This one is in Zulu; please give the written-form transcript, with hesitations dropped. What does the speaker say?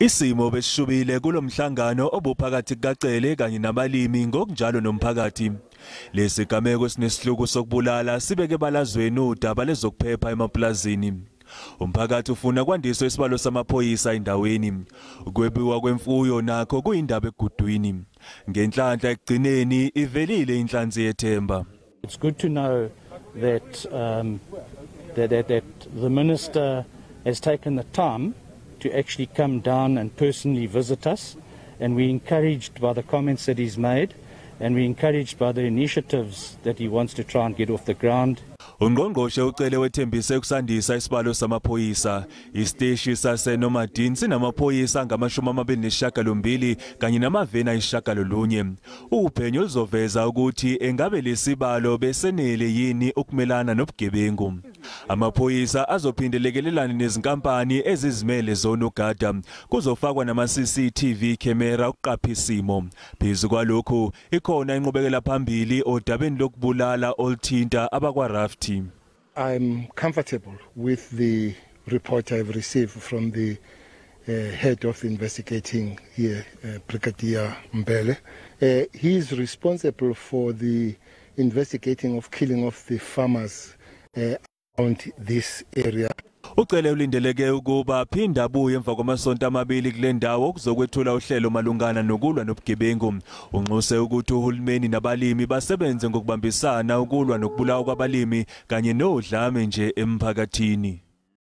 Isimo besishubile kulomhlangano obuphakathi kukaCele kanye nabalimi ngokunjalo nomphakathi. Lesigameko sinesihluku sokubulala sibeke balazweni udaba lezokuphepha emaplazini. Umphakathi ufuna kwandiswe isibalo samaphoyisa endaweni. Ukwebiwa kwemfuyo nakho kuyindaba egudwini. Ngenhlanhla ekugcineni ivelile inhlansi yethemba. It's good to know that that the minister has taken the time to actually come down and personally visit us, and we're encouraged by the comments that he's made, and we're encouraged by the initiatives that he wants to try and get off the ground. Ungqongqoshe uCele wethembise ukusandisa isibalo samaphoyisa. Isiteshi saseNormadin sinamaphoyisa angama-28 kanye namaveni ayi-9. Uphenyo luzoveza ukuthi engabe lesibalo besenele yini ukumelana nobugebengu. Amaphoyisa azophinde lekelelane nezinkampani ezizimele zonogada. Kuzofakwa nama CCTV camera ukuqapha isimo. Phezu kwalokhu ikhona inqubekela phambili odabeni lokubulala oluthinta abakwa-Rafty. I'm comfortable with the report I've received from the head of the investigating here, Brigadier Mbele. He is responsible for the investigating of killing of the farmers around this area. UCele ulindeleke ukuba phinda abuye emva kwamasonto amabili kule ndawo kuzokwethula uhlelo malungana nokulwa nobugebengu. Unxuse ukuthi uhulumeni nabalimi basebenze ngokubambisana ukulwa nokubulawa kwabalimi kanye nodlame nje emphakathini.